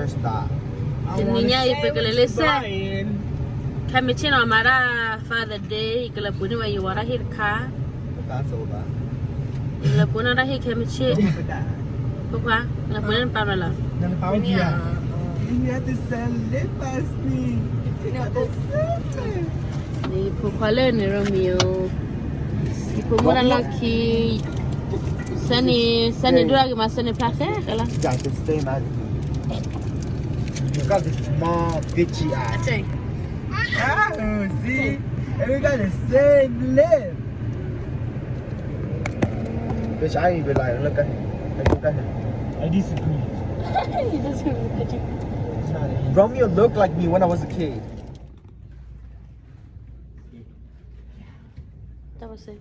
တနံၤညါအံၤ ပကလဲၤလၢစဲၣ်, ခဲမုၢ်ဆ့ၣ်နီၤ မၤတၢ် Father Day ကလဲၤပှ့ၤန့ၢ်ဝဲယဝၤတၢ်ဟ့ၣ်တခါ, ယလဲၤပှ့ၤန့ၢ်တၢ်ဟ့ၣ်ခဲမုၢ်ဆ့ၣ်, ဖိခွါ, လဲၤပှ့ၤန့ၢ်နပၢ်မးလီၤ. Romeo, ယဖိခွါလၢန့ၣ် Romeo, ယဖိမုၣ်တၢ်လီၢ်ခံ, စဲန့ၣ်, စဲန့ၣ်ဒိၣ်ဒၣ်ဂ့ၤမး စဲန့ၣ်ဖျါဃဲဃဲလီၤ. You got the small bitchy eyes. Ah, see? And we got the same lip. Bitch, I ain't even like, look at him. Like, look at him. I disagree. He doesn't look at you. Romeo looked like me when I was a kid. That was it.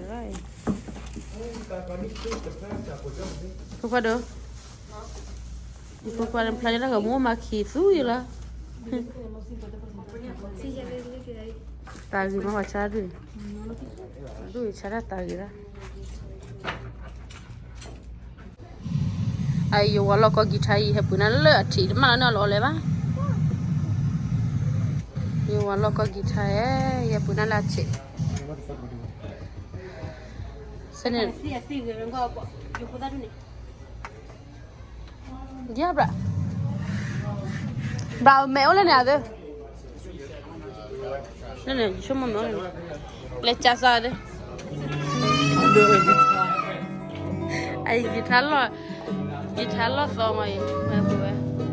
Right. ဖိခွါဒီး, ဖိခွါန့ၣ်ဖျါန့ၣ်တၢ်ဂီၤမူမၤခံးသူယလီၤ. တၢ်ဂ့ၤမးဝဲဆါဒုၣ်, ဒုၣ်ဆါတၢ်တၢ်ဂ့ၤလီၤ. အယဝၤလီၢ်ကီၢ် guitar အံၤ ဟဲပှ့ၤန့ၢ်လၢအထံး တမၣ်လီၤန့ၢ်အီၤလီၤလဲၤဘၣ်. ယဝၤလီၢ်ကီၢ် guitar ဧၢ, ယပှ့ၤန့ၢ်လၢအထံး. စဲန့ၣ် ယဘျး, ဘျးမဲာ်အိၣ်လၢန့ၣ်အသ့, လၢန့ၣ် ယဆိကမိၣ်မဲာ်အိၣ်လၢန့ၣ်, လဲၤကၠးစၢ်သ့, အအံၤ guitar လီၢ်, guitar လီၢ်သီမးအံၤ,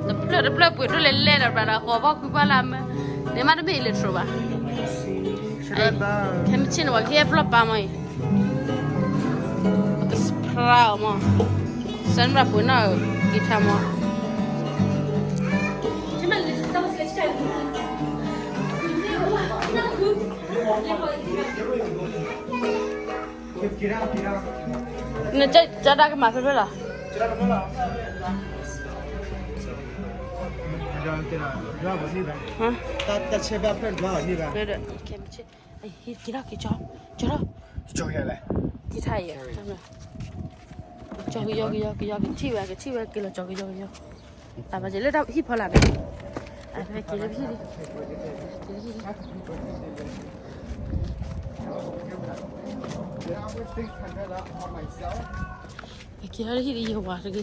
တဖျၢၣ်တဖျၢၣ်ပှ့ၤဒိၣ်လဲၣ်လဲၣ်ဒီး ဘျးဒီး ဃီၤဘီၣ်ခွံဘၣ်လၢအမၢ, န့ၣ်မးတမ့ၢ်အံၤလၢထြိဘၣ်. ခဲမုၢ်ဆ့ၣ်န့ၣ် ပှၤကဟ့ၣ်ပျီၢ်ပာ်မးအံၤ, ကစဖျါအီၤမး, စဲန့ၣ်ဘျးပှ့ၤန့ၢ် guitar မး. နကဒါကမၤဖဲဖဲလီၤ. ဟ့ၣ်က့ၤထီၣ်က့ၤကၠီ, ကၠီထီၣ်, ကၠီထီၣ်, ကၠီထီၣ်, ကထံၣ်ဝဲ, ကထံၣ်ဝဲ, ကလီၤကၠီကယီကယီ, တၢ်ဘၣ်က့ၤလၢတၢ်ဟံၣ်ဖီလာ်န့ၣ်, က့ၤလၢဟံၣ်, က့ၤလၢဟံၣ်, က့ၤလၢဟံၣ်ဒီးယဝၤတဂ့ၤဆၢ, ဘၣ်, က့ၤလီၤ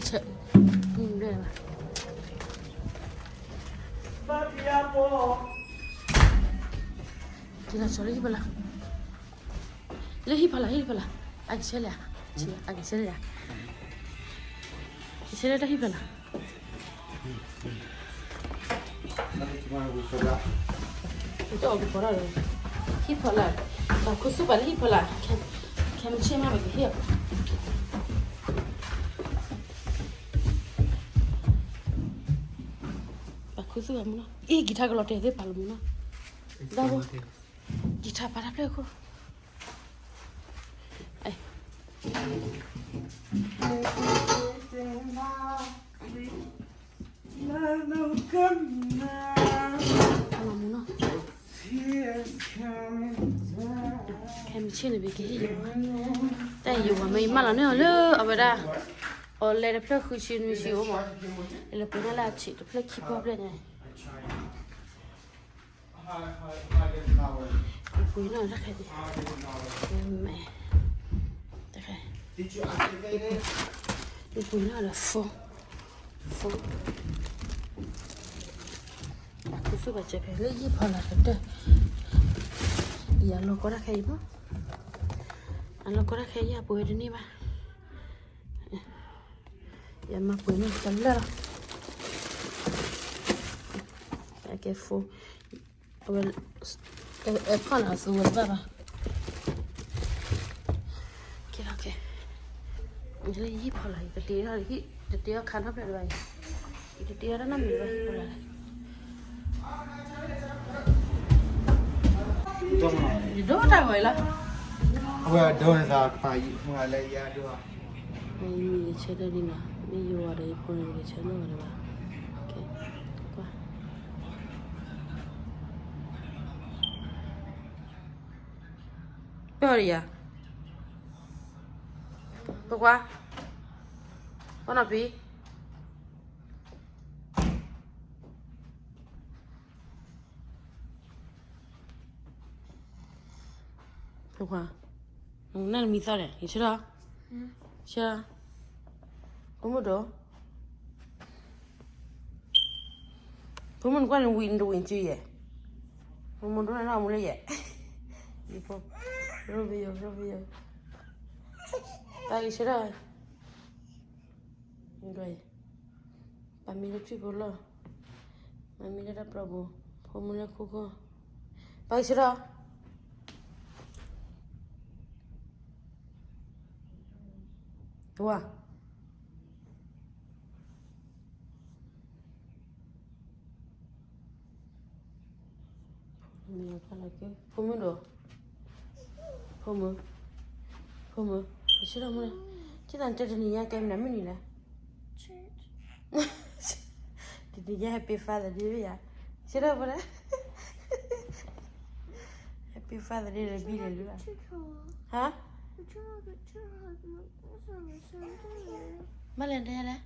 ဆီလၢဟံၣ်ဖီလာ်, လၢဟံၣ်ဖီလာ်, ဟံၣ်ဖီလာ်, အကဆဲလဲၣ်, အကဆဲလဲၣ်, ကဆဲလၢတၢ်ဟံၣ်ဖီလာ်. ဟံၣ်ဖီလာ်, ပှၤခိၣ်ဆူၣ်ပာ်လၢဟံၣ်ဖီလာ်, ခဲမုၢ်ဆ့ၣ်မးပကဟ့ၣ်အီၤ, ပှၤခိၣ်ဆူၣ်ပာ်မူနီၤ, အ့ၣ် ကံၤထါကလီၤတဲာ်သ့ၣ်ပာ်လီၤမူနီၤ, ဒီး ကံၤထါပာ်တၢ်ဖျၢၣ်ခိၣ် ခဲမုၢ်ဆ့ၣ်န့ၣ် ပကဟ့ၣ်ယဝၤ, တၢ်ယဝၤမ့ၢ်ယမၢလီၤန့ၢ်အီၤလၢအဝဲဒၣ်, အီၤလဲၤတဖျၢၣ်ဃုဆံနွံဆံအိၣ်မး, လဲၤပှ့ၤန့ၢ်လၢအဆံးတဖျၢၣ်ခံဖျၢၣ်ဖျၢၣ်န့ၣ် ပှ့ၤန့ၢ်တၢ်ခဲအံၤ, တခါ, ပှ့ၤန့ၢ်ဒီး phone, phone, အခိၣ်ဆူၣ်ဘၣ်စဲးဖဲလၢယဟံၣ်ဖီလာ်ကတၢၢ်, ယအလီၢ်ကီတၢ်ခဲအံၤမး, အလီၢ်ကီတၢ်ခဲအံၤ ယပှ့ၤဝဲတန့ၢ်ဘၣ်, ယမၤပှ့ၤန့ၢ်တလၢာ်လီၤ, အကဲ phone အဝဲ, အဖီလာ်အသူဝဲတဘၣ်ဘၣ်, ကဲလီၤကဲ, လၢယဟံၣ်ဖီလာ် ယတတ့ထီၣ်, တတ့ထီၣ်ခါနီတဖျၢၣ်တဘၣ်အံၤ, ယတတ့ထီၣ်တၢ်နီတမံၤတဘၣ်ဟံၣ်ဖီလာ်, ယဒိတၢ်ဂီၤအံၤလီၤ, အဝဲဒိသးကပၤယံၤမးလၢယၤဒိ, မ့ၢ်ယဆၢထၢၣ်ဒ်နီၤ, မ့ၢ်ယဝၤဒီးယဖိန့ၣ် ယဆၢထၢၣ်ဝဲဒၣ်ဘၣ်, ကွၢ် ပၢ်ဒီးယၤ, ပကွၢ်, ပနီၢ်ဖံ, ပကွၢ်, နမံသီလဲၣ်, ယဆၢထီၣ်, ဆၢ, ဖိမုၣ်ဒိၣ် ဖိမုၣ်နကွၢ်နဝံၤနတဝံၤစုယဲၢ်, မမိၢ်ဒိၣ်နနီၢ်မူလၢယဲၢ်, ယဖိ, Romeo, Romeo, ပၢ်ဂ့ၤဆၢထၢၣ်, ပၢ်မံလၢထွံၣ်ဖိလီၢ်, ပၢ်မံလၢတၢ်ပျီပူၤ, ဖိမုၣ်လၢခိခိၣ်, ပၢ်ဂ့ၤဆၢထၢၣ်, ဝါ ဖိမုၣ်ဒိၣ်, ဖိမုၣ်, ဖိမုၣ်, ဆၢထၢၣ်မူလၢ, ကသးနတဲတနံၤညါကဲမနုၤမုၢ်နံၤလဲၣ်, တနံၤညါ Happy Father Day ဝဲယၤ, ဆၢထၢၣ်ဖိလဲၣ်, Happy Father Day ဒီးဘံၣ်လဲၤလၢ, ဟါ မ့ၢ်လဲၤတဲလဲၣ်,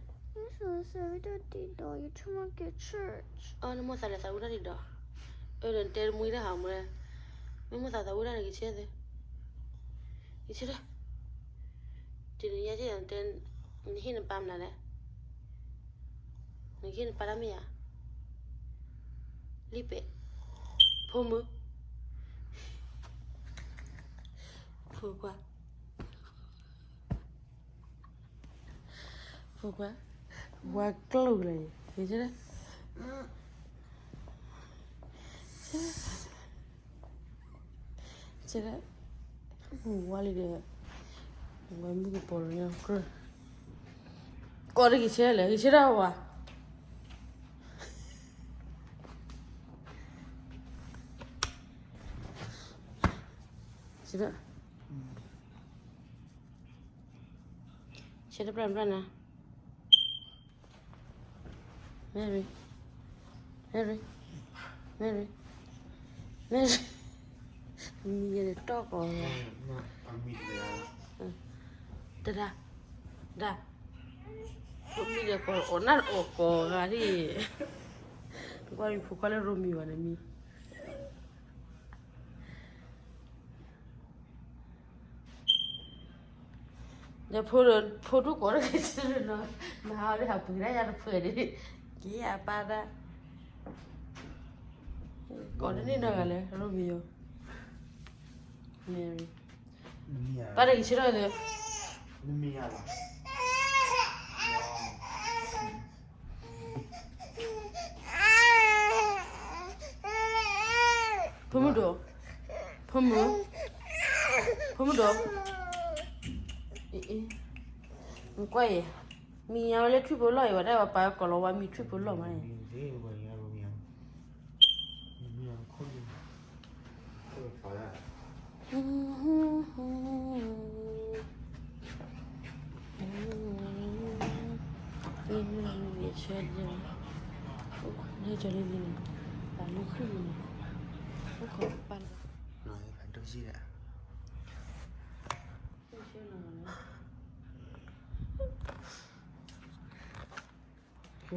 အၢ နမိၢ်သးလဲၤသးဝံၣ်တၢ်ဒံးဒီး, အၢ ဒီးနတဲတမှံတၢ်ဟးမူလဲၣ်, မ့ၢ်မိၢ်သးသးဝံၣ်တၢ်န့ၣ် ကဆဲသု, ကဆဲသု, တနံၤညါကဲ နဟ့ၣ်နပၢ်မနုၤလဲၣ်, နကဟ့ၣ်နပၢ်တၢ်မ့ၢ်ဧါ, လံာ်ပဲာ်, ဖိမုၣ်, ဖိခွါ ဖိခွါ, ဝါကျိၣ်လၢ, ကဲ, ဝါလံဒီး, ဝါမုၢ်ကပီၤလီၤညါကြၢး, ကိးတဂ့ၤဆဲလဲၣ်, ဂ့ၤဆဲဒၣ်ဝါ ဆဲဒၣ်, ဆဲဒၣ် ပြၢ် ပြၢ် နၤ, Mary, Mary, Mary, Mary, မံၤယဲၢ်န့ၣ်တီၢ်ကီး, တဒါ, ဒါ, မံၤယဲၢ်ကီး အိၣ်နၢ်အိၣ်ကီးဂၤဒ်, ကွၢ်မံၤဖိခွါလၢရိမံၤဝဲန့ၣ်မံၤ ဒီးဖိ, ဖိဒူၣ်ကိးတဂ့ၤဆၢနီၤ, မၤဟးဒီးဟးပှ့ၤဒၣ်ယၤတဖှဲးန့ၣ်, က့ၤယပၢ်ဒၣ်, ကိးတန့ၢ်နီတဂၤလၢ ရိမံၤယိၤ, Mary, ပၢ်တဂ့ၤဆၢထၢၣ်လၢ ဖိမုၣ်ဒိၣ်, ဖိမုၣ်, ဖိမုၣ်ဒိၣ်, နကွၢ်အံၤ, မံၤညါဝဲလၢထွံၣ်ဖိလီၢ်အံၤ ဝဲဒၣ်ပၢ်ကိးလီၤဝဲမံၤထွံၣ်ဖိလီၢ်မးန့ၣ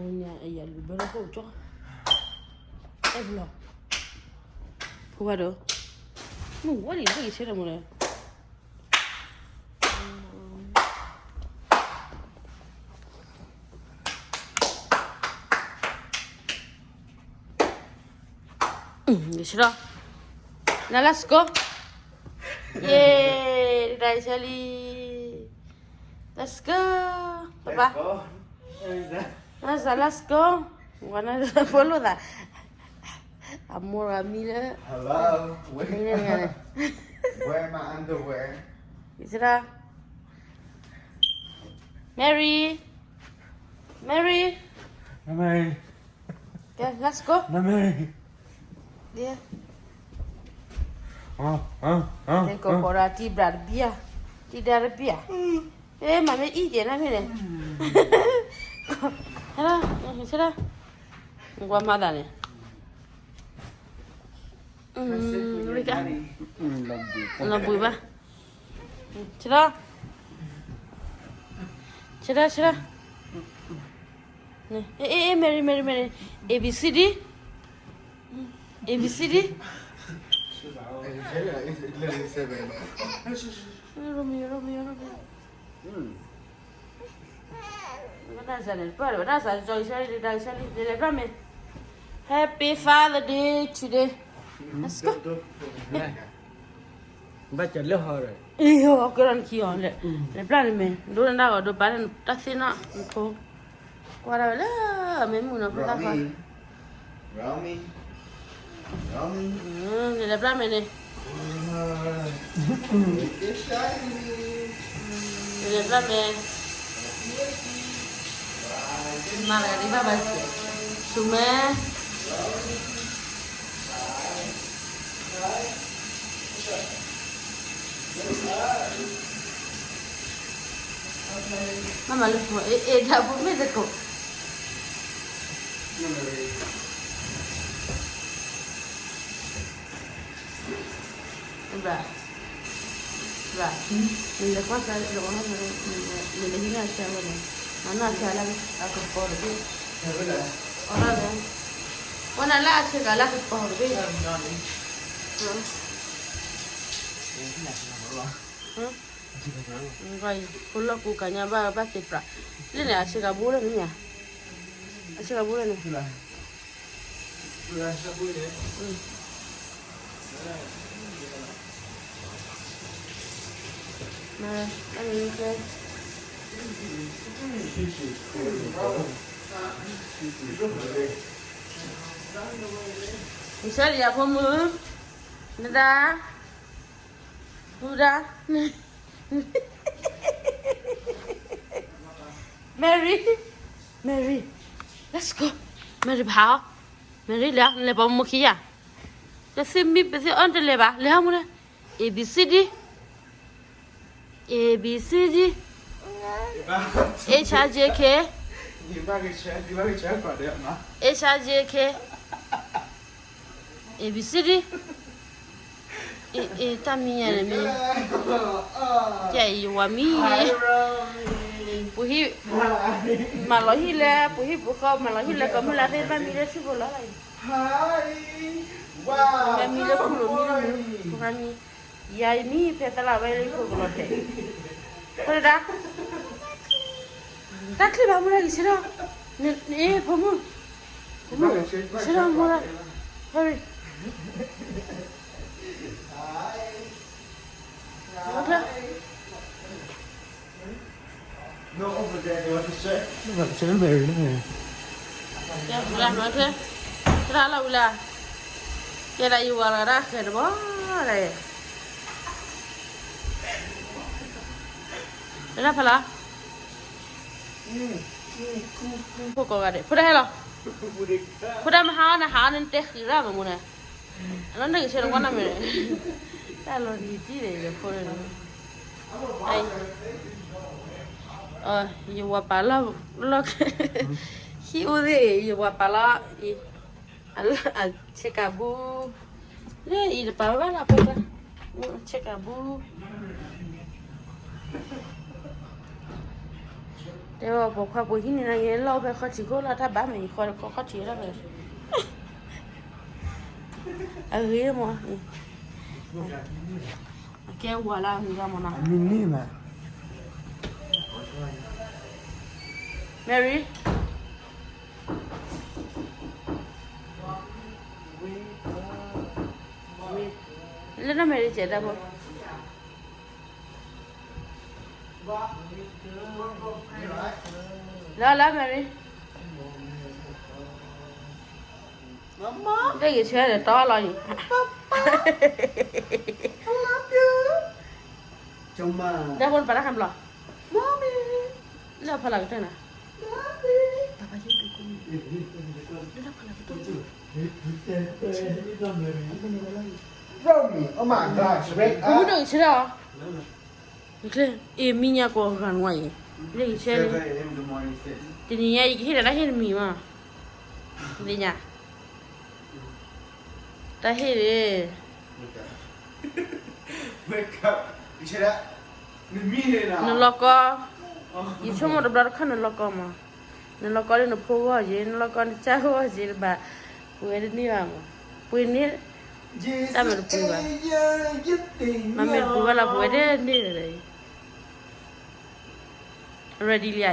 ် ညါအယလူၤဘၢလၢခိၣ်ကၠီ, အဲၣ်ဖျီ, ဖိခွါဒီး, မုၢ်ဝဲလံၤလၢကဆၢထၢၣ်မူလၢ ကဆၢထၢၣ်, န let's go, ယ့, တဒါယဆၢလံ, let's go, ပပၢ်, နစး let's go, ဝဲနဖိလိာ်သး, အမိၢ်ဂၤမံလၢ, Hello, where, where my underwear? ကဆၢထၢၣ်, Mary, Mary, Mary, let's go, Mary, ကကိးကိးဒီး တံၤဘျးတဘံၣ်ဧါ, တံၤဒါတဘံၣ်ဧါ, မ့မ့ၢ်အံၤကဲနၤမ့ၢ်န့ၣ်, ဆၢထၢၣ်, ကွၢ်မၤသးန့ၣ်, ဝဲက လီၤဘှံးဘၣ်, ဆ့ထီၣ်, ဆ့ထီၣ်, ဆ့ထီၣ်, အ့ အ့ အ့ Mary Mary Mary, A B C D, A B C D, Romeo Romeo Romeo, ဝဲဒၣ်စးန့ၣ် ပၢ်ဒီး ဝဲဒၣ်စးကၠီကဆၢလံ ကဆၢလံ လဲၤလဲၤပျၢ်မ့ၢ်, Happy Father Day today, let's go, ဘၣ်ကလၢဟီဒီး, အံၤ ကဲထီၣ်နခံအီၤလဲၣ်, လဲၤပျၢ်န့ၣ်မ့ၢ် ဒိနဒၣ်ဂီၤဒိပာ်န့ၣ် တၢ်သ့ၣ်နီၣ်နဖိ, ကွၢ်ဒၣ်ဝဲလၢ မ့ၢ်မုၢ်နီၤဖိသၣ်ခွါ Romy, Romy, လဲၤပျၢ်မ့ၢ်န့ၣ်, လဲၤပျၢ်မ့ၢ်, မၤလၢဒ်ဘၣ်ဘၣ်, ဆူမဲ, မၤမၤလၢဖိ အ့ အ့ တၢ်ဖိမ့ၢ်တကိး ဘၣ်, ဘၣ်, နလဲၤကွၢ်စါ နလဲၤဟံးန့ၢ်အဆၢဝဲန့ၣ်, နနီၢ်ဆၢလၢအကပီၤတဘ့ၣ်, အီၣ်လၢ, ဝဲနၤလၢအဆၢကၤလၢအကပီၤတဘ့ၣ်, ဖိလီၢ်ကူကၤညါဘၣ်ဘၣ်သ့ၣ်ပြး, လၢန့ၣ် အဆၢကၤဘိလၢန့ၣ်, အဆၢကၤဘိလၢန့ၣ်, ကဆၢလံယၤဖိမုၣ်, နဒၣ်, ဟူဒၣ်, Mary, Mary, let's go, Mary ဘၣ်, Mary လဲၤ နလဲၤပိာ်မုၣ်ခံယၤ, တသ့မံပသ့အီၣ်တလဲၤဘၣ် လဲၤဟီမူဒါ, A B C D, A B C D, H I J K, H I J K, A B C D, အ့ တၢ်မံၤညါန့ၣ်မ့ၢ်, ကဲအံၤယဝၤမံၤ, ပဟံၣ်, မၤလီၤဟံၣ်လၢ ပဟံၣ်ပဃီ မၤလီၤဟံၣ်လၢကီၢ်မုၢ်လၢ်သ့ၣ်တဖၣ်မံလၢထံဖိလီၤလီၤအံၤ, မ့ၢ်မံလၢခူၣ်လိာ်မံလၢမုၢ်, ပဃီမံၤ, ယၤယမံဖဲသလၢဝဲလၢယဖိကလီၤတဲာ်, ဖိတဒါ တၢ်ချ့ဘၣ်မူဒါကဆၢထီၣ်, အ့ ဖိမုၣ်, ဖိမုၣ်, ကဆၢထီၣ်မူဒါ, hurry, မၤချ့, မၤချ့ Mary န့ၣ်, မၤချ့, သရၣ်လီၤဝံၤလၢ, ကဲဒၣ်ယဝၤလီၤဒၣ်ဃဲၤတဘီ, လၢတၢ်ဖးလီၤ ဖိကိးဂၤဒဲး ဖိတၢ်ဟဲလီၤ, ဖိတၢ်မဟါအီၣ်နဟါအီၣ်န့ၣ် နတဲဃံရၣ်မးမူန့ၣ်, အနီၢ်န့ၣ်ကဆဲးတကွၢ်နီတမံၤ, တၢ်လီၤနံၤတံၢ်န့ၣ် ယဖိန့ၣ်, ယဝၤပာ်လီၤ, လီၤ, ဟံၣ်အိၣ်သ့ၣ် ယဝၤပာ်လီၤ, အဆ့ကၤဘူ, လၢအံၤတပာ်ဝဲဘၣ်လၢဖိတၢ်, ဆ့ကၤဘူ တဲဝဲပိာ်ခွါပိာ်ဟံၣ်န့ၣ် နဂ့ၤလီၤဖဲခီၣ်ထံးခိၣ်လီၤ တၢ်ဘၣ်မ့ၢ်ခီခီၣ်ထံးလီၤဖဲ, အဂ့ၤမး, အကဲဝၤလၢအဂ့ၤလီၤမးနီၤ, အမံၤန့ၢ်မး, Mary, လၢနီၢ် Mary ကဲဒၣ်ဖိ လၢလၢ Mary, တဂ့ၤဆၢဒီးတီလီၤအံၤ, ဒီဖိနပာ်တၢ်ခါဘျီ, လၢဖီလာ်ကတၢၢ်နၤ, လၢဖီလာ်ကတၢၢ်, ဖိမုၣ်တဂ့ၤဆၢဒီး အ့ မံညါကိးဂၤနဝဲအံၤ, လၢယဆဲန့ၣ်, တနံၤညါယကဟ့ၣ်ဒီးတၢ်ဟ့ၣ်တမံၤမး, လၢညါ, တၢ်ဟ့ၣ်န့ၣ်, နလီၢ်ကီ, ယဆိကမိၣ်တဘျီတခီၣ်နလီၢ်ကီမး, နလီၢ်ကီလၢနဖိဂီၢ်ယ့, နလီၢ်ကီနကစၢ်ဂီၢ်ယ့, နဘၣ်ပှ့ၤဝဲတန့ၢ်ဘၣ်မး, ပှ့ၤန့ၢ်, တၢ်မ့ၢ်တပှ့ၤဘၣ်, မ့ၢ်တပှ့ၤဘၣ်လီၤ ပှ့ၤဝဲတန့ၢ်လၢၤ ready လံ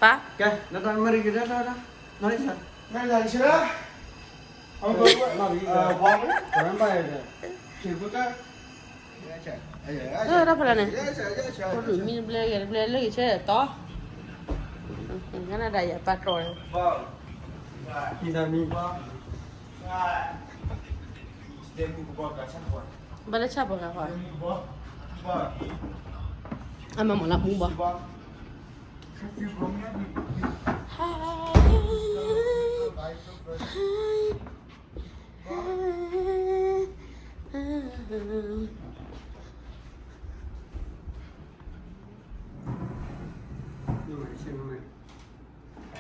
ဧါအံၤ, ပၢ်, ကဲ, တၢ်ဖဲလဲၣ်န့ၣ်, မံဘျဲဂ့ၤတဘျဲလၢဂ့ၤဆဲတီ, ကနၣ်ဒၣ်ယပၢ်တီ, မံ, ဘၣ်လၢဆၣ်ပီၤဂၤဃီ, အမၤမၤလၢမူဘီ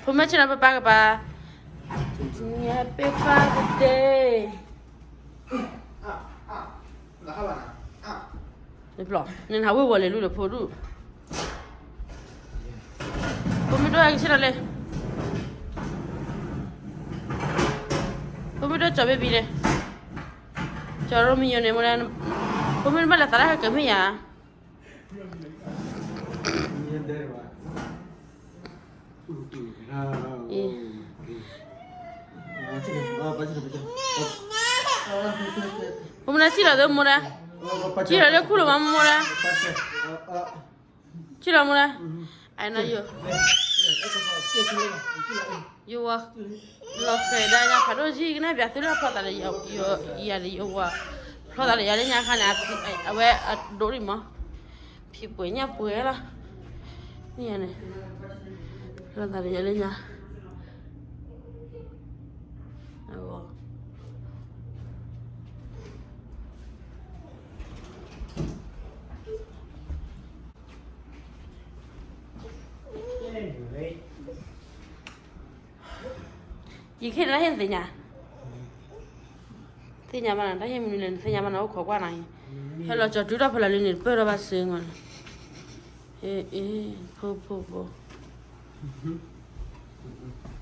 ဖိမ့ၢ်ဆ့ၣ်နီၤပၢ်ပၢ်ကပၤ, Happy Father's Day, နဟးဝ့ၤဝီၤလဲၤလူၤဒီးဖိဒူၣ်, ဖိမ့ၢ်ဒိၣ်ဟဲက့ၤဆ့ၣ်နီၤလံ, ဖိမ့ၢ်ဒိၣ်ကၠီၤဘ့ၣ်ဘံန့ၣ်, ကၠီၤရိမံယိၤန့ၣ်မ့ၢ်ဒၣ်, ဖိမ့ၢ်ဘၣ်လဲၤသးတၢ်ဟဲက့ၤမ့ၢ်ယၤ ဖိမုၣ်ဒၣ်ထံၣ်လီၤသ့မိၢ်ဒၣ်, ထံၣ်လီၤလၢခူၣ်လီၤမးမိၢ်ဒၣ်, ထံၣ်လီၤမိၢ်ဒၣ်, အဲၣ်နယိာ်, ယဝၤ, လီၤဃဲၤဒၣ်ညါဖးဒိၣ်ယံၤကနၣ်ပၠးသုလၢဖျီသးဒီးယၤဒီးယဝၤ, ဖျီသးဒီးယၤလၢညါခါန့ၣ်, အဝဲအဒိၣ်ဒံးမး, ဖံးပှဲၤညၣ်ပှဲၤလီၤ, န့ၣ်န့ၣ်, ဖျီသးဒီးယၤလၢညါ ယခ့တၢ်ဟ့ၣ်နသ့ၣ်ညါ, သ့ၣ်ညါဘၣ်နၤ တၢ်ဟ့ၣ်မနုၤလဲၣ် နသ့ၣ်ညါဘၣ်နၤ အိၣ်ခိးကွၢ်နၤအံၤ, ဟဲလီၤကၠီၤတုၤထီၣ်ဖဲလီၤလံန့ၣ် တပၢၢ်ထီၣ်ဘၣ်စ့ၢ်ကီးန့ၣ်, အ့ အ့ ဖိဖိဖိ,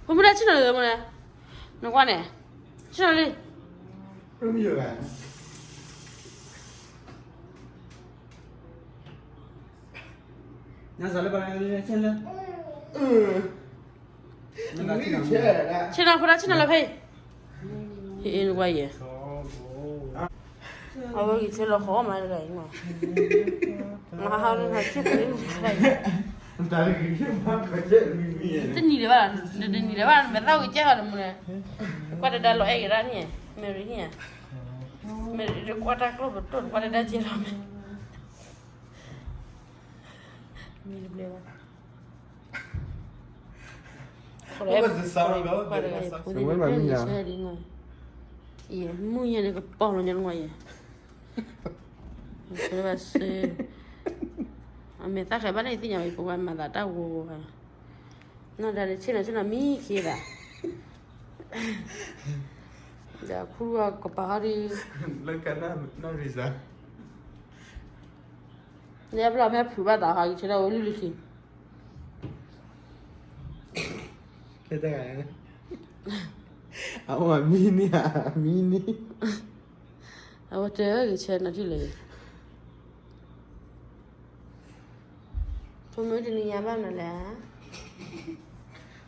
ဖိမုၣ်ဒၣ်ဆ့ၣ်နီၤလၢမနုၤလဲၣ်, နကွၢ်န့ၣ်, ဆ့ၣ်နီၤလံ ဆ့ၣ်နီၤဖိဒၣ်ဆ့ၣ်နီၤလၢဖဲအံၤ, ဟ့ၣ်အ့ၣ်နကွၢ်ယဲၢ်, အဝဲဂံၢ်ဆဲးလီၤဃီမးတဂၤအံၤမး, မဟါဟါလၢဟးဆ့ၣ်ဖိလၢနတဂၤအံၤ, တနံၤလၢၤဘၣ်, တနံၤလၢၤဘၣ် မဲာ်သၣ်ဝံၤကဲဟီၤတမူန့ၣ်, ကွၢ်တဒါလီၤအဲၣ်က့ၤဒၣ်န့ၣ်, မဲာ်ရံန့ၣ်, မဲာ်ရံတကွၢ်တၢ်ကျိၣ်ပတိၢ် တကွၢ်တဒါကဲလီၤမဲာ်, မံၤတဘျဲဘၣ် မုၢ်ညါန့ၣ်ကပီၤလီၤညီနုၢ်အံၤ, ဘၣ်ဆၢ, အမဲာ်သၣ်ဃဲၤဘၣ်န့ၣ်သ့ၣ်ညါဝဲ ပဝဲမၤသးတၢ်ဂီၤဂီၤ, နီၢ်ဒါန့ၣ်ဆ့ၣ်နီၤဆ့ၣ်နီၤမံခ့သး, ဒီးခူၣ်ကပၤဟီဒုး, လၢကနၣ်ရံစါ, လၢပျီဖဲဖုးဘၣ်သးဟးဂီၤဆဲးဒီးဝဲလုၢ်လုၢ်ခံ ဖဲတဂၤ, အဝဲမံန့ၢ်ဧါ, မံန့ၢ်, အဝဲတဲဂ့ၤဆဲးနီၤထံၣ်လၢ, ဖိမုၣ်တနံၤညါဘၣ်မနုၤလဲၣ်,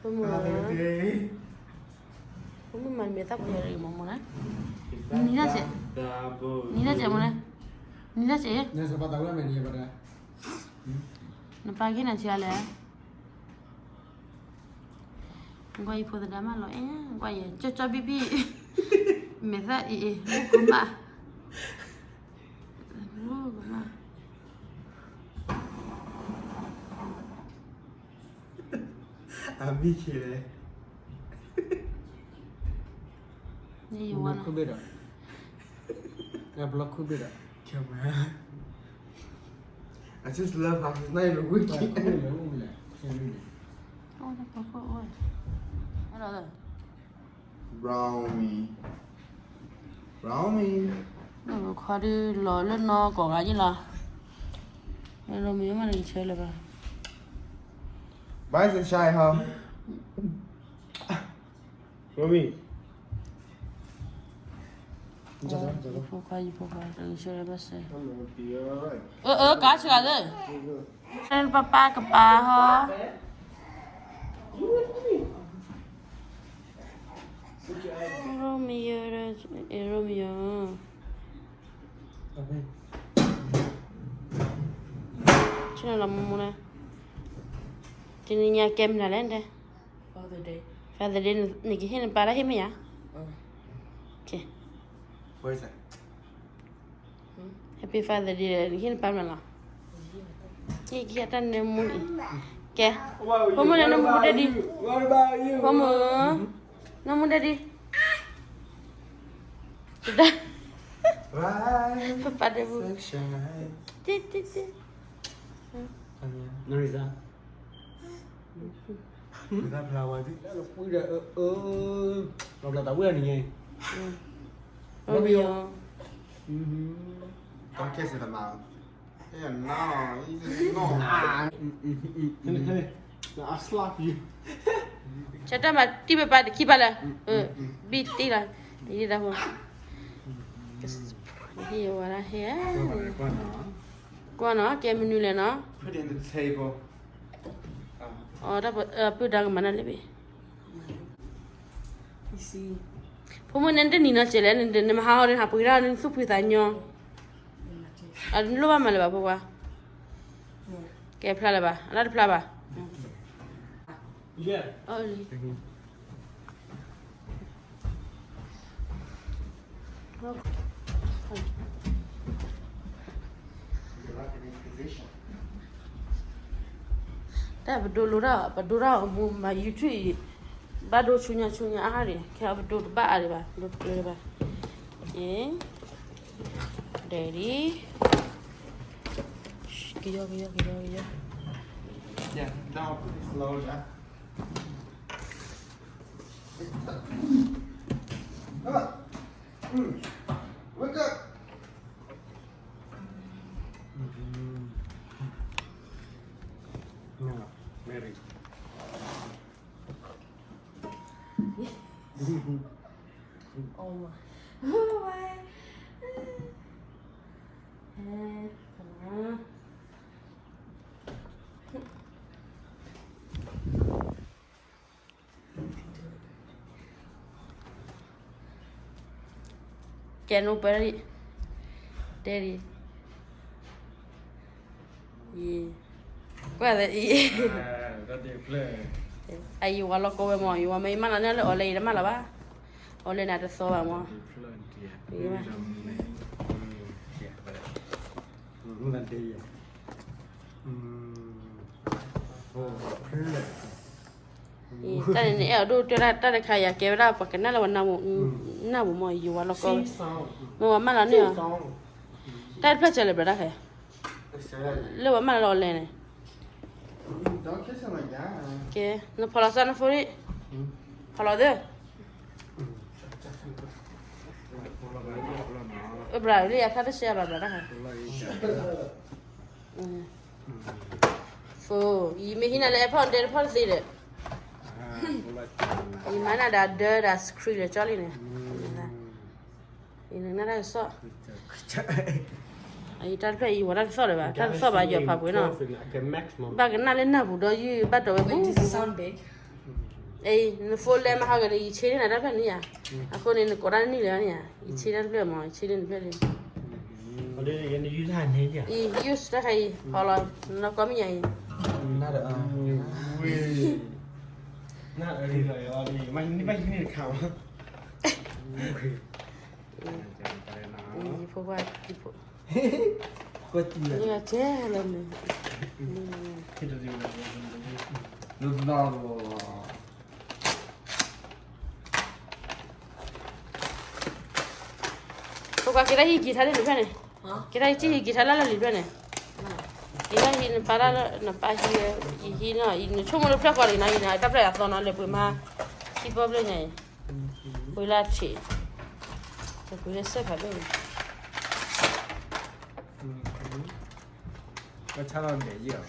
ဖိမုၣ်, ဖိမုၣ်မၤမဲာ်သၣ်ပှဲၤရံမးမနုၤလဲၣ်, နံၤဒၣ်စဲး, နံၤဒၣ်စဲးမနုၤလဲၣ်, နံၤဒၣ်စဲး, နပၢ်က့ၤနၤဆံးလဲၣ် ကွၢ်ယဖိသဒါမးလီၤအဲၣ်, ကွၢ်ယဲ ကၠီကၠီဘံၣ်ဘံၣ်, မဲာ်သၣ်အ့ၣ်အ့ၣ် မူကမၣ်, မူကမၣ်, အမံၤဆံးလဲၣ်, ယဝၤ ဘျီခိၣ်ဘ့ၣ်ဒီး, ဘျီခိၣ်ဘ့ၣ်ဒီး, I just love how he's not even winking. အိၣ်တၢ်ဖီခိၣ်အိၣ်, အဲၣ်ဒိး, Brownie, Brownie. ခွါဒုးလီၤလၢနီၢ်ကိးဂၤယ့ၣ်လီၤ. မ့ၢ်မ့ၢ်နကဆၢလၢၤဘၣ်. Bye, sunshine, huh? Mommy. ယဖိခွါ ယဖိခွါ တကဆၢလၢၤဘၣ်စဲး. အၢ အၢ ကါဆှၤသၢ. ပၢ်ပၢ်ကပၤဟီ. Romeo, Romeo. ဆ့ၣ်နီၤလီၤမူမူလၢ တနံၤညါကဲမနုၤလဲၣ်တဲ. Father Day. Father Day နကဟ့ၣ်နပၢ်လၢဟ့ၣ်မ့ၢ်ယါ. Happy Father Day နကဟ့ၣ်နပၢ်မနုၤလီၤ. ဟ့ၣ်က့ၤတၢ်နၢမူအံၤ. ကဲ ဖိမုၣ်န့ၣ် နၢမူဒၣ်ဒံး. ဖိမုၣ် နၢမူဒၣ်ဒံး. ပပၢ်ဒဲးပူၤ တ့တ့တ့. နရံစါ လီၤဖျါဝဲဒ် လီၤဖျါတၢ်ဝဲနံၤညါ. လီၤပယီၤ Don't kiss in the mouth. Yeah, no, you just, no. ဆၢတၢ်မၤတံၢ်ပပၢ်တခံပၢ်လၢ ဘံၣ်တံၢ်လီၤ တံၢ်တၢ်ဖိ ဟ့ၣ်ဝဲဒၣ်ဟ့ၣ် ကွၢ်နီၤ ကဲမနုၤလဲၣ်နီၤ. Put it in the table. အီ တၢ်ပုၢ်ဒါကမၤနၢ်လၢဘ့ၣ်. ဖိမုၣ်န့ၣ်တနံၤနီၤစဲးလဲၣ် နမၤဟးဂီၤန့ၣ် ဟးပှ့ၤထီၣ်န့ၣ် သူၣ်ဖှံသးညီ အလိၣ်ဘၣ်မၤလၢၤဘၣ်ဖိခွါ. ကဲဖျါလၢၤဘၣ် အတၢ်တဖျါဘၣ်. တၢ်ပဒိလိတၢ် ပဒိတၢ်အမူမၤ YouTube အံၤ ဘၣ်ဒိဆူညါဆူညါအါဒံး ခဲအံၤပဒိတဘၣ်အါဒံးဘၣ် ဒိတကျၢၤဘၣ်. ကဲ ဒဲးဒံး ကယီကယီကယီကယီ Yeah, now put it slow, yeah. Come on. Mm. Wake up. Mm-hmm. No, Mary. Oh my. Oh my. Eh, come on. ကဲ နအိၣ်ပၢၢ် တဲဒံး ကွၢ်သးအံၤ အယဝၤလီၢ်ကီဝဲမး ယဝၤမ့ၢ်ယမၢလီၤန့ၢ်လၢ online တမၢလီၤဘၣ် online န့ၣ်တသီဘၣ်မး တၢ်န့ၣ်န့ၣ် အဲၣ်အဒိၣ်တဲဒၣ်တၢ်တခါယၤကဲဝဲဒၣ် ပှၤကနၣ်လၢဝဲ နၢ်ပူၤမး ယဝၤလီၢ်ကီဝဲ မ့ၢ်ဝဲမၢလီၤန့ၢ်အီၤ တၢ်တဖျၢၣ်စၢၤလၢၤဘျီတၢ်ခဲ လၢဝဲမၢလီၤလီၢ်လဲၣ်န့ၣ် ကဲ နဖီၣ်လီၤစၢ်နဖိဒံး ဖီၣ်လီၤသ့ အဘျီလံ အဖျါတစဲးဘၣ်ဘျီတၢ်ခဲ ဖိ ယမ့ၢ်ဟံးနၤလၢ အဲၣ်ဖီၣ် ဒဲတဖီၣ်တသ့ဒီး ယမၤနၤဒၣ်ဒၢဒၣ် screen လၢကၠီလံန့ၣ် ယနနၢ်တၢ်ကစီၣ် အံၤတၢ်တဖျၢၣ်အံၤ ဝဲတၢ်ကစီၣ်လၢၤဘၣ် တၢ်ကစီၣ်ဘၣ်ယီၤဖးပှ့ၤနီၤ ဘၣ်ကနၣ်လၢနၢ်ပူၤဒီးယုၢ်ဘၣ်တီဝဲပူၤ အံၤ နဖိလဲမဟါဂၤဒီး ယဆ့န့ၢ်နၤတၢ်တဖျၢၣ်န့ၣ်ယါ အဃိန့ၣ် နကိးတၢ်နံၣ်လၢၤန့ၣ်ယါ ယဆ့တၢ်တဖျၢၣ်မး ယဆ့န့ၢ်နဖျၢၣ်လံ အံၤ ယုၢ်တၢ်ခါအံၤ ဖီၣ်လီၤ နနီၢ်ကီၢ်မ့ၢ်ယါအံၤ နၢ်အံၤ မ့ၢ်ယါအံၤ မ့ၢ်ယါအံၤ ယဖိခွါ ယဖိ ကွၢ်စူၣ်လၢ ယကဲလၢမ့ၢ် ဖိခွါကဲတၢ်ဟံးက့ၤထါလၢလံာ်ဖျၢၣ်န့ၣ် ကဲတၢ်ဟံးက့ၤထါလၢလံာ်ဖျၢၣ်န့ၣ် ကဲတၢ်ဟံးနပၢ်လၢနပၢ်ဟံး ယဟံးနီၤ နဆိကမိၣ်လၢဖျၢၣ်ဃီလံနီၤ ယနတၢ်ဖျၢၣ်အသီနီၤ လဲၤပှ့ၤမါ ခံပီဖျၢၣ်ညါအံၤ ပှ့ၤလၢထံး တပှ့ၤလၢစဲးဖးဒိၣ်န့ၣ် ကဆါလီၤဘဲးယဲၢ်,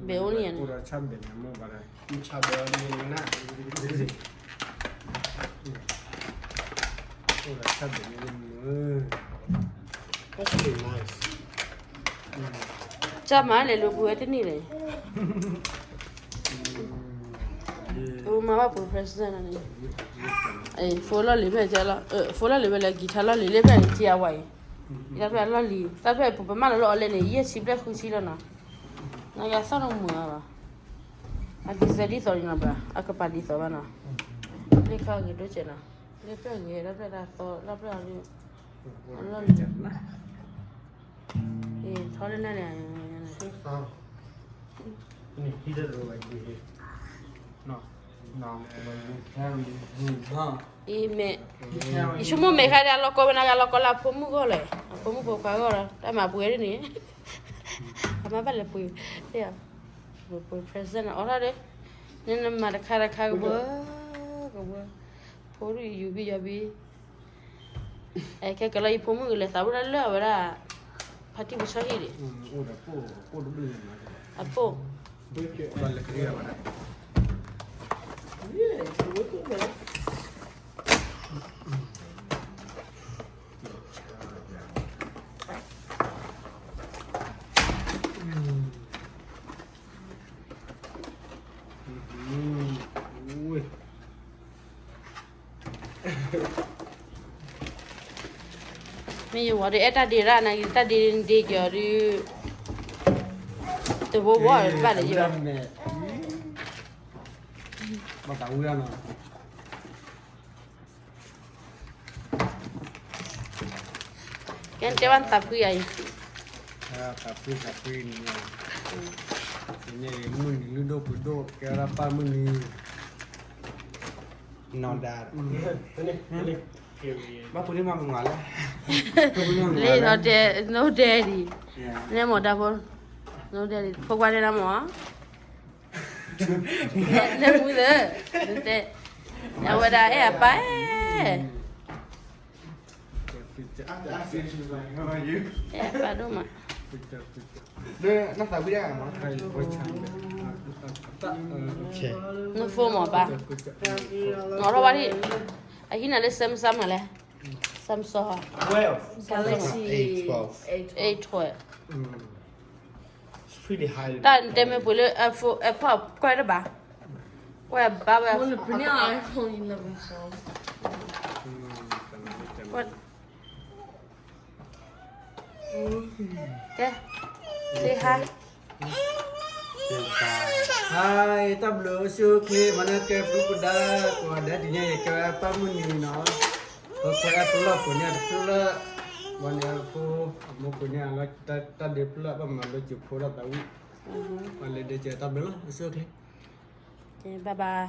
ဘဲးအိၣ်န့ၣ်, အိၣ်ဒီးဆါဘဲးန့ၣ်မ့ၢ်ဘၣ်ဒီး, ဆါဘဲးန့ၣ်န, အိၣ်ဒီးဆါဘဲးန့ၣ်မ့ၢ်, ကၠီမၤလဲၤလိာ်ကွဲဝဲတနံၣ်လဲၣ်, မၤဘၣ်ပှဲၤ present န့ၣ်, ဖိလီၢ်လံၤဖဲလီၤ, ဖိလီၢ်လံၤဖဲလၢ guitar လီၢ်လံၤလၢဖဲန့ၣ် ကံအဝဲအံၤ, တၢ်ဖဲလီၢ်လံၤ တၢ်ဖဲပမၢလီၤလၢအီၤလဲၣ်န့ၣ် ယဲၢ်ဆံဘျဲၣ်ဃုဆံလီၤနီၤ, နယသီၣ်နီၢ်မုာ်အါဘၣ်, အကစဲဒ်သိးန့ၣ်နီၤဘၣ် အကပၤဒ်သိးဘၣ်နီၤ, လၢခါဂ့ၤဒိၣ်ကဲနီၤ, လၢဖဲဂ့ၤ တၢ်ဖဲတၢ်သီ တၢ်ဖဲအီၤလံ, လီၢ်လံၤ ထီလၢနဲၣ်န့ၣ်, အံၤမ့ၢ်, ယဆိကမိၣ်မဲာ်ခါဒီး အလီၤကီဝဲန့ၣ် အလီၤကီလၢအဖိမုၣ်ဂီၢ်လဲၣ်, အဖိမုၣ်ဖိခွါဂီၢ်လီၤ တၢ်မၤပှဲၤဒ်န့ၣ်, အမါဘၣ်လဲၤပှ့ၤ, ပှ့ၤ present န့ၣ် အိးထီၣ်ဒီး, နမၤတခါတခါကဘၢ, ကဘၢ, ဖိဒုးယူၤဘံယီၤဘံ အဲ ခဲကလီၤယဖိမုၣ်ကလဲၤသးဝဲဒၣ်လၢအဝဲဒၣ် ဖါတံၢ်ပဆီဟံၣ်ဒံး, အပိၢ်, မ့ၢ်ယဝၤဒီး အဲၣ်တၢ်ဒ့ရၣ်နၤ တၢ်ဒ့ဒ့ကီၤဒီး တဘိဘိဘၣ်လၢယဘၣ်, ဘၣ်သးဝံၣ်နီၤ, ကဲတဲဘၣ်သးဖှံအံၤ, သးဖှံသးဖှံန့ၣ်, န့ၣ်မုၢ်နံၤလုၢ်ဒိၣ်ပှ့ၤဒိၣ် ကဲဝဲဒၣ်ပၢ်မုၢ်နံၤ, နီၢ်ဒါ, ဘၣ်ဖိန့ၣ်မၤမၤလဲၣ်, လ့ no daddy, no daddy, နဲမိၢ်ဒါဖိ, no daddy ဖိခွါတဲနၤမိၢ်, လဲၤမူသၢ, တဲ, အဝဲဒၣ်အဲၣ်အပၢ်, အဲၣ်အပၢ်ဒိၣ်မး, နသးဝံၣ်ဒၣ်မး, န phone မးပၢ်, နီၢ်ထီၣ်ဘၣ်ဒံး, အဟံးနၤလၢ Samsung မးလဲၣ်, Samsung, Galaxy A twelve, တၢ်တဲမ့ၢ်ပှ့ၤလၢ iPhone, iPod ကွၢ်တဘၣ်, ကွၢ်ဘၣ်ဝဲ, iPhone eleven, ကဲ, say hi, hi, တၢ်ဘျုးအိၣ်ဆူၣ်အိၣ်ချ့ မၤန့ၢ်ကဲဘျုးကဒါ, ကိးဂၤဒဲးဒ်န့ၣ် ယကဲဝဲပၢ်မုၢ်နံၤနီၤ, ပခွဲးအပလီၢ်ပှ့ၤန့ၢ်တဖျၢၣ်, ဝဲန့ၣ်အဖိ, အမိၢ်ပှ့ၤန့ၢ်အလီၢ်တၢ်ဒ့ဖျၢၣ် ဘၣ်မၤလိစၢၤဖိဒီးသးဝံၣ်, ပှၤလဲၤဒဲးကဲတၢ်ဘျုးလီၤ အိၣ်ဆူၣ်အိၣ်ချ့ ကဲ bye bye,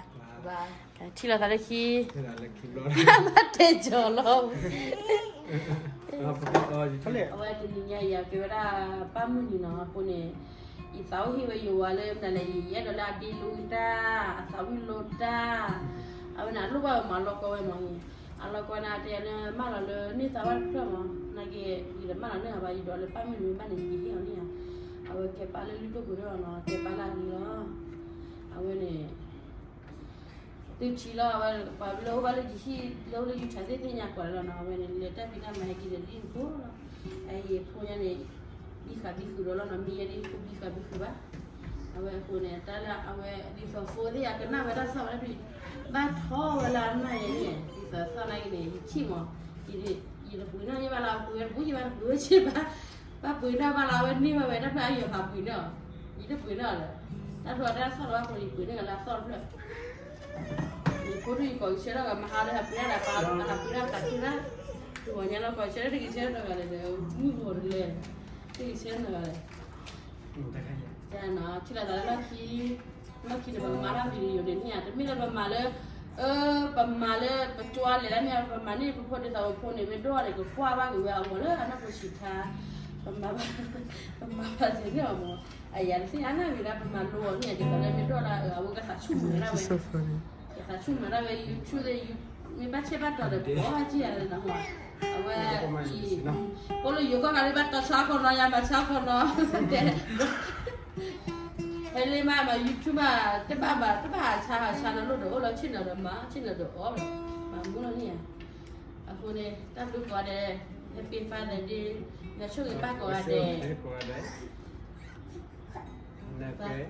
ထံၣ်လိာ်သးလၢခံ, ဘၣ်တဲကၠီၤလီၤ, အဝဲတနံၤညါအံၤ ကဲဝဲဒၣ်ပၢ်မုၢ်နံၤနီၤ, အဃိန့ၣ် ယသးအိၣ်ဟ့ၣ်ဝဲယဝၤလၢမနုၤလဲၣ် ယအဲၣ်ဒိးလၢအဒ့လိတၢ်, အသးဝံၣ်လိတၢ်, အဝဲန့ၣ်အလိၣ်ဘၣ်ဝဲမၤလီၢ်ကီဝဲမး, အလီၢ်ကီဝဲန့ၣ် တဲယၤလၢမၢလီၤလၢန့ၢ်သးဘၣ်တဖျၢၣ်မး, နာ်က့ ယတမၢလီၤန့ၢ်ဘၣ် ယဒိးလၢပၢ်မုၢ်နံၤဘၣ်န့ၣ် ယဟ့ၣ်အီၤန့ၣ်ဧါ, အဝဲကဲပၢ်လၢလုၢ်ဒိၣ်ပှ့ၤဒိၣ်နီၤ, ကဲပၢ်လၢအဂ့ၤလီၤ, အဝဲန့ၣ် သုထံၣ်လီၤ အဝဲ ပှၤလၢအိၣ်ဘၣ်လၢယဟံၣ် လၢအိၣ်လၢယထးသ့ၣ်ညါကွၢ်လီၤနီၤ, အဝဲန့ၣ် လဲၤတၢ်ဖံးတၢ်မၤဟဲက့ၤဒီးလံအဃိလီၤ, အယဖိညါန့ၣ် ဘံဃာ်ဘံဃုာ်ဒီးလီၤနီၤ, မ့ၢ်ယဲဒ်ဖိဘံဃာ်ဘံဃုာ်ဘၣ်, အဝဲအဃိန့ၣ် တၢ်လၢအဝဲဒ်သိးဖိသ့ၣ်အကနၣ်ဝဲတၢ်ကစီၣ်ဝဲဒၣ်ဒုး ဘၣ်ထီဝဲလၢအနၢ်ယဲန့ၣ် ဒ်သိးသီၣ်နာ်က့န့ၣ် ယထံၣ်မး, ယတပှ့ၤနီၣ်ယဲဘၣ်လၢအပှ့ၤဝဲတပူၤယဲဘၣ်တပှ့ၤဝဲဆ့ဘၣ် ဘၣ်ပှ့ၤနီၣ်ဘၣ်လၢအဝဲန့ၢ်ဘၣ်ဝဲ တၢ်ဖျၢၣ်အယီၤသးပှ့ၤနီၣ်, ယတပှ့ၤနီၣ်လၢၤ, တၢ်ဖျၢၣ်တၢ်သီၣ်လၢအပှ့ၤ ယပှ့ၤန့ၢ်ကလၢအသီၣ်တဖျၢၣ်, ယဖိဒုးယကိးကဆၢထီၣ်ဂၤမဟါလၢဟးပှ့ၤဒၣ်တၢ်ပာ်ဟးပှ့ၤဒၣ်တၢ်ခးထူၣ်ဒၣ်, ယဂီၤညါလီၤကိးဆၢထီၣ်တကဆၢထီၣ်ဂၤလဲၣ်ဒီး မုၢ်ဂီၤတလဲၣ်, တကဆၢထီၣ်ဂၤလဲၣ် တၢ်နီၤ ထံၣ်လိာ်သးလၢလီၢ်ခံ, လီၢ်ခံန့ၣ် ပကမၤတၢ် video န့ၣ်န့ၣ် တမ့ၢ်လၢပမၤလၢ, ပမၤလၢပကၠီလဲၤလၢန့ၣ် ပမၤန့ၢ်ပဖိဒ်သိးပဖိန့ၣ် မ့ၢ်ဒိၣ်န့ၣ် ကကွၢ်ဘၣ်က့ၤဝဲအဂီၢ်လၢအနီၢ်ခိဆံးခါ, ပမၤဘၣ်, ပမၤဘၣ်သ့ၣ်န့ၣ်အီၤမး, အယၤတသ့ၣ်ညါနၢ်ဂ့ၤဒၣ် ပမၤလိအီၤန့ၣ် ဒ်သိးလၢမ့ၢ်ဒိၣ်လၢအဝဲကသးဆူၣ်မုာ်ဒၣ်ဝဲ, ကသးဆူၣ်မုာ်ဒၣ်ဝဲ YouTube သ့ၣ် မ့ၢ်ဘၣ်ဆဲးဘၣ်တီၤဒီး ပအီၣ်ဘၣ်ကံၢ်ယၤလၢနဟီ အဝဲ အိၣ်လၢယိၤကီၢ်ခါဒ်ဘၣ်တီဆါခီနီၤ ယၤမၤဆါခီနီၤ တဲ ဟဲလၢမးမၤ YouTube မး တဘၣ်ဘၣ် တဘၣ်ဆါဆါနီၤ လိၣ်ဒီးအိၣ်လီၤ ဆ့ၣ်နီၤဒီးမၤ ဆ့ၣ်နီၤဒီးအီၣ်လီၤ မၤမူလီၤန့ၣ်ဧါ. အဃိန့ၣ် တၢ်ဘျုးကိးဂၤဒဲး Happy Father's Day ယဆိၣ်ဂ့ၤဘၣ်ကိးဂၤဒဲး နကဲ